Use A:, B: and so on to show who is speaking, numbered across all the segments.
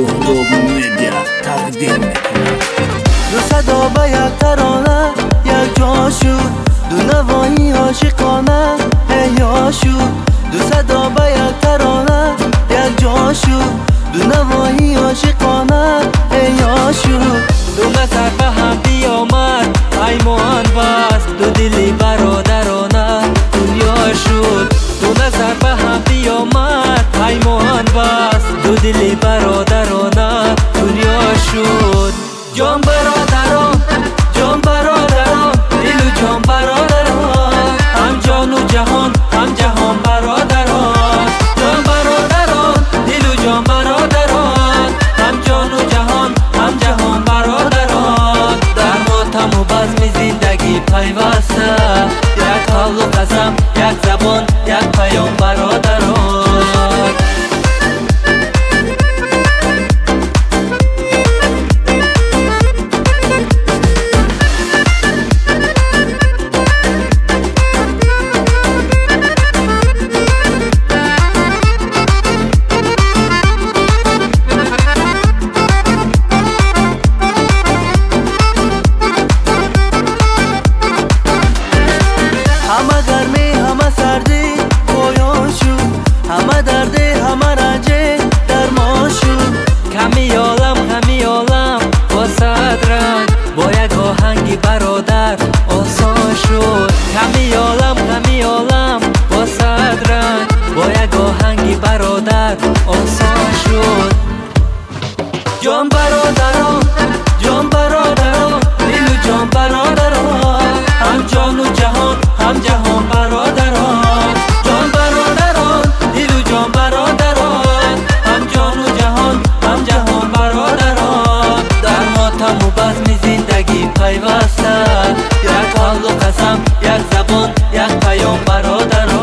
A: Суҳроб Медиа тақдим мекунад.
B: Ду садо ба як тарона якҷо шуд, ду навои ошиқона эҳё шуд. Ду садо ба як тарона якҷо шуд, ду навои ошиқона эҳё шуд.
C: Ду назар ба ҳам биёмад, паймон баст, ду дили бародарона дунё шуд. Ду назар ба ҳам биёмад, паймон баст, ду дили бародарона дунё шуд. Ҷон бародарон, ҷон бародарон, дилу ҷон бародарон, ҳам ҷону ҷаҳон, ҳам ҷаҳон бародарон. Ҷон бародарон, дилу ҷон бародарон, ҳам ҷону ҷаҳон, ҳам ҷаҳон бародарон. Дар мотаму базми зиндагӣ пайваста, як қавлу қасам, як забон, як паём бародарон.
B: Ҳама гармӣ, ҳама сардӣ поён шуд, ҳама дарде, ҳама ранҷе дармон шуд.
C: Ками олам, ғами олам бо сад ранг, бо як оҳанги бародар осон шуд. Ками олам, ғами олам бо сад ранг, бо як оҳанги бародар осон шуд.
B: Ҷон бародарон, ҷон бародарон, дилу ҷон бародарон,
C: ҳам ҷону ҷаҳон, ҳам ҷаҳон бародарон. Ҷон бародарон, дилу ҷон бародарон, ҳам ҷону ҷаҳон, ҳам ҷаҳон бародарон. Дар мотаму базми зиндагӣ пайваста, як қавлу қасам, як забон, як паём бародарон.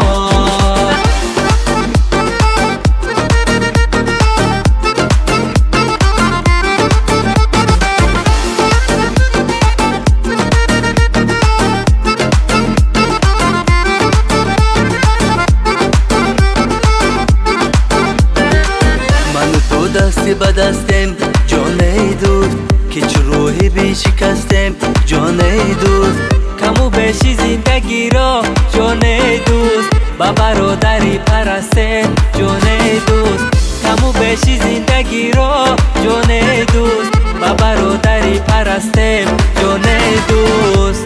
B: Ману ту дасти ба дастем, ҷонеи дӯст, ки чу рӯҳи бишикастем, ҷонеи дӯст.
C: Каму беши зиндагиро, ҷонеи дӯст, ба бародарӣ парастем, ҷонеи дӯст. Каму беши зиндагиро, ҷонеи дӯст, ба бародарӣ парастем, ҷонеи дӯст.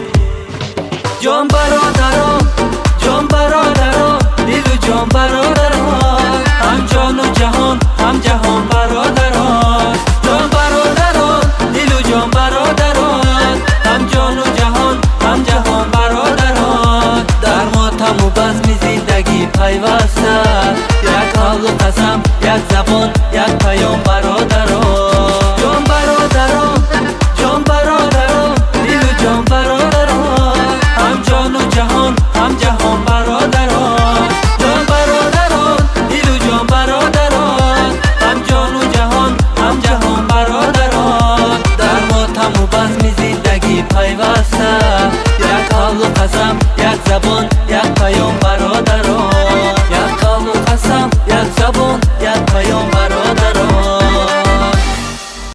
B: Ҷон бародарон, ҷон бародарон, дилу ҷон бародарон,
C: ҳам ҷону ҷаҳон, ҳам ҷаҳон бародарон.